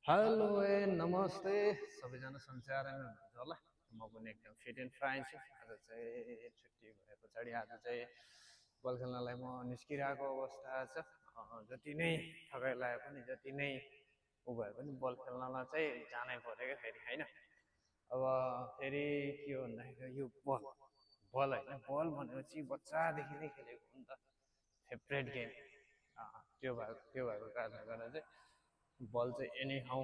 Hello नमस्ते सबैजना संसारमा हुनुहुन्छ होला। म पनि एकदम फिट एन्ड फाइन छु। आज चाहिँ छुट्टी भए पछाडि आज चाहिँ बल खेल्नलाई म निस्किरहेको अवस्था छ। जति नै थकाइ लागे पनि जति नै उ भए पनि बल खेल्नलाई चाहिँ जानै पर्यो क्या फेरि होइन। अब फेरि के हो भन्दाखेरि यो बल बल होइन बल भनेपछि बच्चादेखि नै खेलेको हो नि त, फेभरेट गेम। त्यो भएको कारणले गर्दा चाहिँ बल चाहिँ एनी हाउ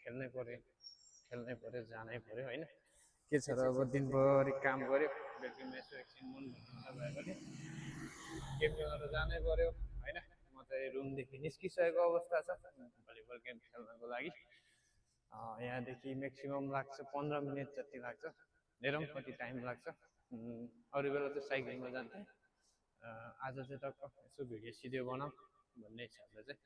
खेल्नै पर्यो जानै पर्यो होइन। के छ र अब दिनभरि काम गऱ्यो, बेलुकी यसो एकछिन मन भन्छ भए पनि गेम खेल्न त जानै पर्यो होइन। म चाहिँ रुमदेखि निस्किसकेको अवस्था छ भलिबल गेम खेल्नको लागि। यहाँदेखि म्याक्सिमम् लाग्छ 15 मिनट जति लाग्छ, हेरौँ कति टाइम लाग्छ। अरू बेला चाहिँ साइक्लिङमा जान्थेँ, आज चाहिँ टक्क यसो भिडियो सिडियो बनाऊँ भन्ने हिसाबले चाहिँ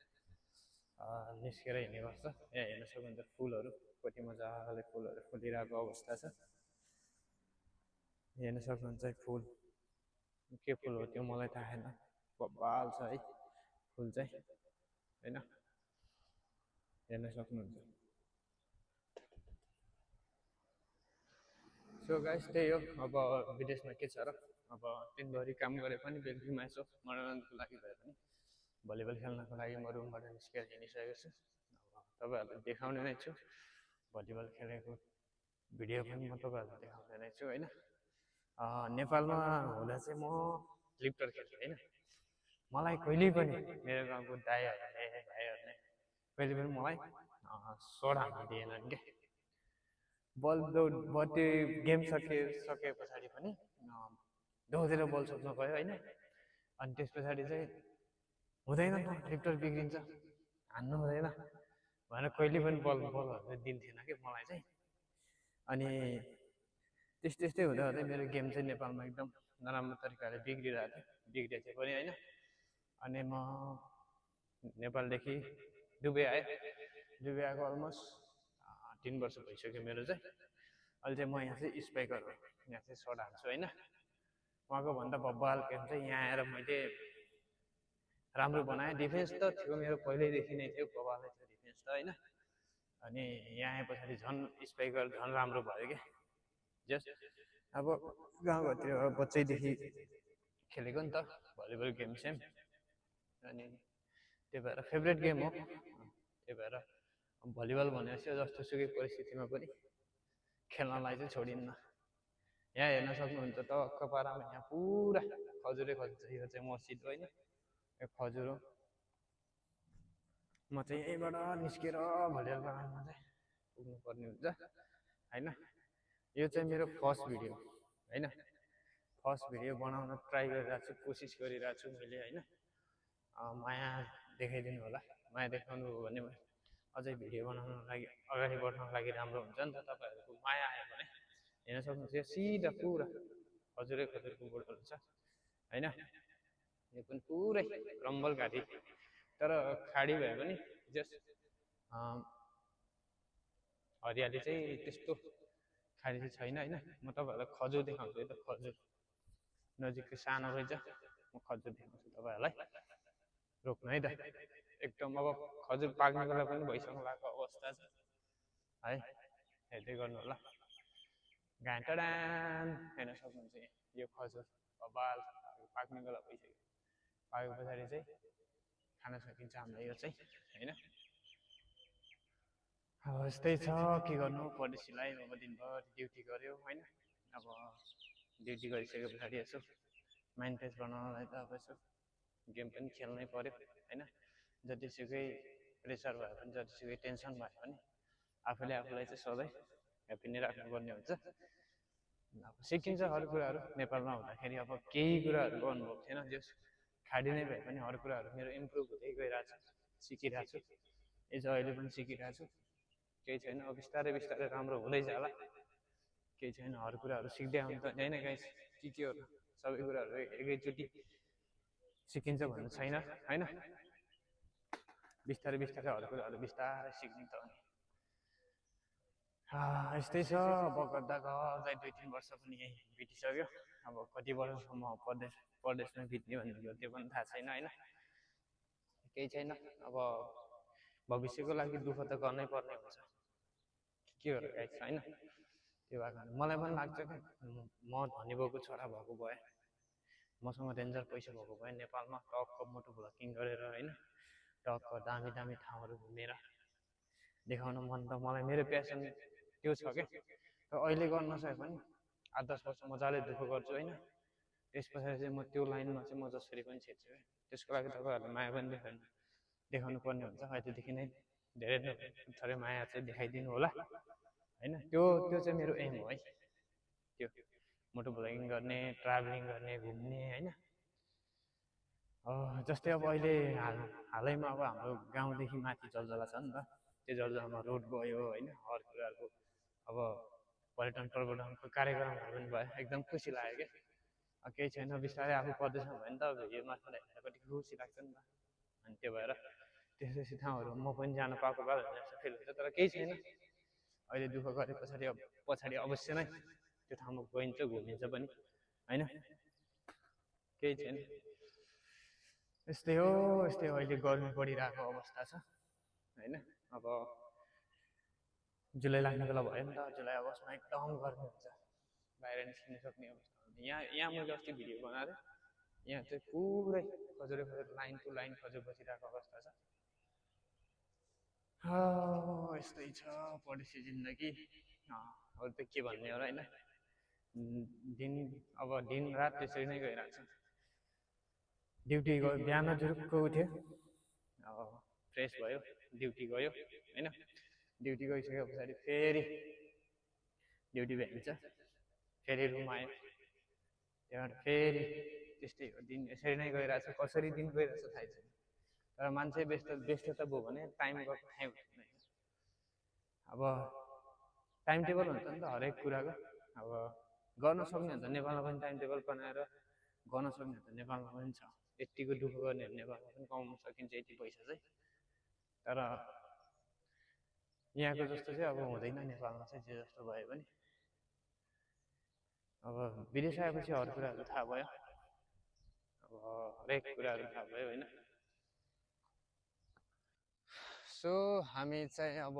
निस्केर हिँड्ने गर्छ। यहाँ हेर्न सक्नुहुन्छ फुलहरू कति मजाले फुलहरू फुलिरहेको अवस्था छ। हेर्न सक्नुहुन्छ है फुल के फुल हो त्यो मलाई थाहा छैन, बब्बाल छ है फुल चाहिँ होइन, हेर्न सक्नुहुन्छ। सो गाइस त्यही हो। अब विदेशमा के छ र, अब दिनभरि काम गरे पनि बेलुकीमा यसो मनोरञ्जनको लागि भए पनि भलिबल खेल्नको लागि म रुमबाट निस्केर हिँडिसकेको छु। तपाईँहरूलाई देखाउने नै छु भलिबल खेलेको भिडियो पनि म तपाईँहरूलाई देखाउने नै छु होइन। नेपालमा हुँदा चाहिँ म लिप्टर खेल्थेँ होइन। मलाई कहिले पनि मेरो गाउँको दाइहरूले भाइहरूले कहिले पनि मलाई सट हान्न दिएनन् क्या। त्यो गेम सके पछाडि पनि दौडेर बल सोध्न गयो होइन। अनि त्यस पछाडि चाहिँ हुँदैन त लिप्टर बिग्रिन्छ, हान्नु हुँदैन भनेर कहिले पनि बलहरू दिन्थेन कि मलाई चाहिँ। अनि त्यस्तै हुँदै मेरो गेम चाहिँ नेपालमा एकदम नराम्रो तरिकाले बिग्रिरहेको थियो पनि होइन। अनि म नेपालदेखि दुबई आएको अलमोस्ट 3 वर्ष भइसक्यो मेरो चाहिँ। अहिले चाहिँ म यहाँ चाहिँ स्पाइकर हो, यहाँ चाहिँ सट हान्छु होइन। उहाँको भन्दा बब्बाल गेम चाहिँ यहाँ आएर मैले राम्रो बनाएँ। डिफेन्स त थियो मेरो पहिल्यैदेखि नै थियो, बब्बालै थियो डिफेन्स त होइन। अनि यहाँ आए पछाडि झन् स्पाइकर झन् राम्रो भयो क्या। जस्ट अब गाउँघरतिर बच्चैदेखि खेलेको नि त भलिबल गेम चाहिँ, अनि त्यही भएर फेभरेट गेम हो। त्यही भएर भलिबल भनेपछि जस्तो सुकै परिस्थितिमा पनि खेल्नलाई चाहिँ छोडिन्न। यहाँ हेर्न सक्नुहुन्छ टक्क पारामा यहाँ पुरा खजुरै खजुर, यो चाहिँ मस्जिद होइन, यो खजुर हो। म चाहिँ यहीँबाट निस्केर भलिबल ग्राउन्डमा चाहिँ पुग्नुपर्ने हुन्छ होइन। यो चाहिँ मेरो फर्स्ट भिडियो होइन, फर्स्ट भिडियो बनाउन ट्राई गरिरहेको छु, कोसिस गरिरहेको छु मैले होइन। माया देखाइदिनु होला, माया देखाउनु हो भने अझै भिडियो बनाउनको लागि अगाडि बढ्नको लागि राम्रो हुन्छ नि त। तपाईँहरूको माया आयो भने हेर्न सक्नुहुन्छ यो सिधा पुरा खजुरको बोटहरू छ होइन। यो पनि पुरै रम्बल घाटी, तर खाडी भए पनि जस्ट हरियाली चाहिँ त्यस्तो खाडी चाहिँ छैन होइन। म तपाईँहरूलाई खजुर देखाउँछु, यो त खजुर नजिकै सानो रहेछ, म खजुर देखाउँछु तपाईँहरूलाई। रोक्नु है त, एकदम अब खजुर पाक्ने बेला पनि भइसक्नु लागेको अवस्था छ है, हेर्दै गर्नु होला। घाँटाडान हेर्न सक्नुहुन्छ यो खजुर बबाल पाक्ने बेला भइसक्यो। पाके पछाडि चाहिँ खान सकिन्छ हामीलाई यो चाहिँ होइन। अब यस्तै छ, के गर्नु परदेशीलाई। अब दिनभरि ड्युटी गऱ्यो होइन, अब ड्युटी गरिसके पछाडि यसो माइन्ड फ्रेस बनाउनलाई त अब यसो गेम पनि खेल्नै पर्यो होइन। जतिसुकै प्रेसर भए पनि जतिसुकै टेन्सन भए पनि आफूलाई चाहिँ सधैँ ह्याप्पी नै राख्नुपर्ने हुन्छ। अब सिकिन्छ हर कुराहरू। नेपालमा हुँदाखेरि अब केही कुराहरूको अनुभव थिएन, जस खाडी नै भए पनि हर कुराहरू मेरो इम्प्रुभ हुँदै गइरहेको छ, सिकिरहेको छु। एज अहिले पनि सिकिरहेको छु, केही छैन। अब बिस्तारै राम्रो हुँदै जाला, केही छैन। हर कुराहरू सिक्दै आउनु त होइन गाइस, के हो सबै कुराहरू एकैचोटि सिकिन्छ भन्ने छैन होइन। बिस्तारै हर कुराहरू बिस्तारै सिक्ने त अनि यस्तै छ। अब गर्दा गर्दै 2-3 वर्ष पनि यहीँ बितिसक्यो। अब कति वर्षसम्म परदेशमा बित्ने भन्ने त्यो पनि थाहा छैन होइन। केही छैन, अब भविष्यको लागि दुःख त गर्नै पर्ने हुन्छ के हो र गाइस हैन। त्यो भएको मलाई पनि लाग्छ कि म धनी बाउको छोरा भएको भए मसँग डेन्जर पैसा भएको भए नेपालमा टक्क मोटो भ्लगिङ गरेर हैन टक्क दामी दामी ठाउँहरू घुमेर देखाउन मन त मलाई मेरो प्यासन त्यो छ के। तर अहिले गर्न नसके पनि 8-10 वर्ष मजाले दुःख गर्छु हैन त्यस पछाडि चाहिँ म त्यो लाइनमा चाहिँ म जसरी पनि छिर्छु के। त्यसको लागि तपाईँहरूले माया पनि देखाउनु पर्ने हुन्छ अहिलेदेखि नै धेरै थोरै माया चाहिँ देखाइदिनु होला हैन। त्यो चाहिँ मेरो एम हो है त्यो मोटो भ्लगिङ गर्ने ट्राभलिङ गर्ने घुम्ने हैन। जस्तै अब अहिले हालैमा अब हाम्रो गाउँदेखि माथि जलजला छ नि त त्यो जलजलामा रोड भयो हैन हर कुराको अब पर्यटनको कार्यक्रमहरू पनि भयो एकदम खुसी लाग्यो क्या। केही छैन बिस्तारै आफू प्रदेशमा भयो नि त भिडियो मार्फत हेर्दाखेरि खुसी लाग्छ नि त अनि त्यो भएर त्यस्तो ठाउँहरू म पनि जान पाएको भए जस्तो फिल हुन्छ। तर केही छैन अहिले दुःख गरे पछाडि अवश्य नै त्यो ठाउँमा गइन्छ घुमिन्छ पनि हैन केही छैन। यस्तै हो अहिले गर्मी बढिरहेको अवस्था छ हैन। अब जुलाई लाग्ने बेला भयो नि त जुलाई अगस्तमा एकदम गर्मी हुन्छ बाहिर निस्किन सक्ने अवस्था हुन्छ। यहाँ मैले अस्ति भिडियो बनाएको थिएँ यहाँ चाहिँ पुरै खजुरे लाइन टु लाइन खजुर बसिरहेको अवस्था छ। यस्तै छ पढेपछि जिन्दगी अरू त के भन्ने हो र हैन। दिन रात त्यसरी नै गइरहेको छ। ड्युटी गयो बिहान जुरुक्क उठ्यो फ्रेस भयो ड्युटी गयो हैन। ड्युटी गइसके पछाडि फेरि ड्युटी भ्याइन्छ फेरि रुम आयो त्यहाँबाट फेरि त्यस्तै हो दिन यसरी नै गइरहेछ। कसरी दिन गइरहेछ थाहै छैन। तर मान्छे व्यस्तता भयो भने टाइम गएको थाहै हुँदैन। अब टाइम टेबल हुन्छ नि त हरेक कुराको अब गर्न सक्ने हुन्छ नेपालमा पनि टाइम टेबल बनाएर गर्न सक्ने हुन्छ नेपालमा पनि छ। यतिको दुःख गर्ने नेपालमा पनि कमाउन सकिन्छ यति पैसा चाहिँ। तर यहाँको जस्तो चाहिँ अब हुँदैन नेपालमा चाहिँ जे जस्तो भए पनि। अब विदेश आएपछि हर कुराहरू थाहा भयो अब हरेक कुराहरू थाहा भयो होइन। सो हामी चाहिँ अब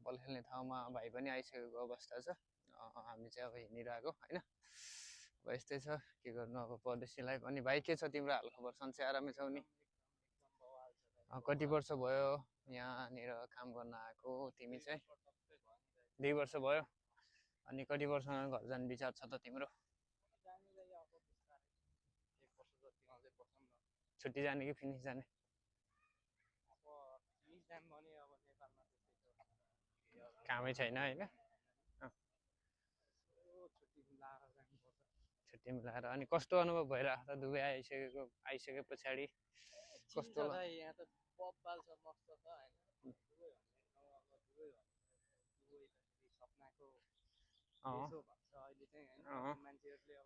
बल खेल्ने ठाउँमा भाइ पनि आइसकेको अवस्था छ। हामी चाहिँ अब हिँडिरहेको होइन। अब यस्तै छ के गर्नु अब परदेशीलाई पनि। भाइ के छ तिम्रो हालखबर सन्चै आरामै छौ नि? कति वर्ष भयो यहाँनिर काम गर्न आएको तिमी चाहिँ? 2 वर्ष भयो। अनि कति वर्षमा घर जाने विचार छ त तिम्रो? छुट्टी जाने कि फिनिस जाने? कामै छैन होइन। छुट्टी मिलाएर अनि कस्तो अनुभव भइरहेको छ दुबई आइसके पछाडि कस्तो?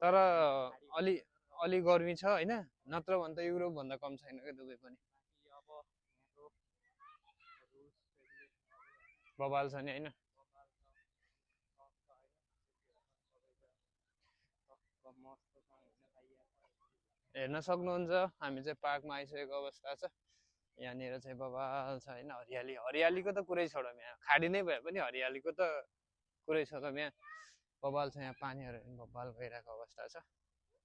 तर अलि गर्मी छ होइन नत्र भने त युरोप भन्दा कम छैन क्या दुबई पनि। बबाल छ नि होइन। हेर्न सक्नुहुन्छ हामी चाहिँ पार्कमा आइसकेको अवस्था छ। यहाँनिर चाहिँ बबाल छ होइन हरियालीको त कुरै छोडौँ यहाँ खाडी नै भए पनि हरियालीको त कुरै छोडौँ यहाँ बबाल छ। यहाँ पानीहरू बबाल गइरहेको अवस्था छ।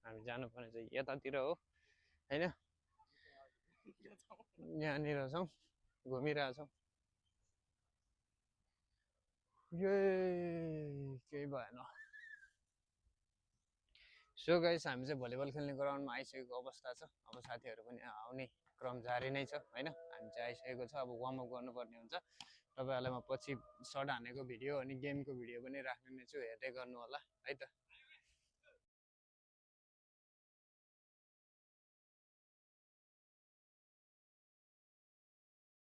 हामी जानुपर्ने चाहिँ यतातिर हो होइन। यहाँनिर छौँ घुमिरहेछौँ केही भएन। सो गाइस हामी चाहिँ भलिबल खेल्ने ग्राउन्डमा आइसकेको अवस्था छ। अब साथीहरू पनि आउने क्रम जारी नै छ होइन। हामी चाहिँ आइसकेको छ अब वार्मअप गर्नुपर्ने हुन्छ। तपाईँहरूलाई म पछि सर्ट हानेको भिडियो अनि गेमको भिडियो पनि राख्ने नै छु हेर्दै गर्नु होला है त।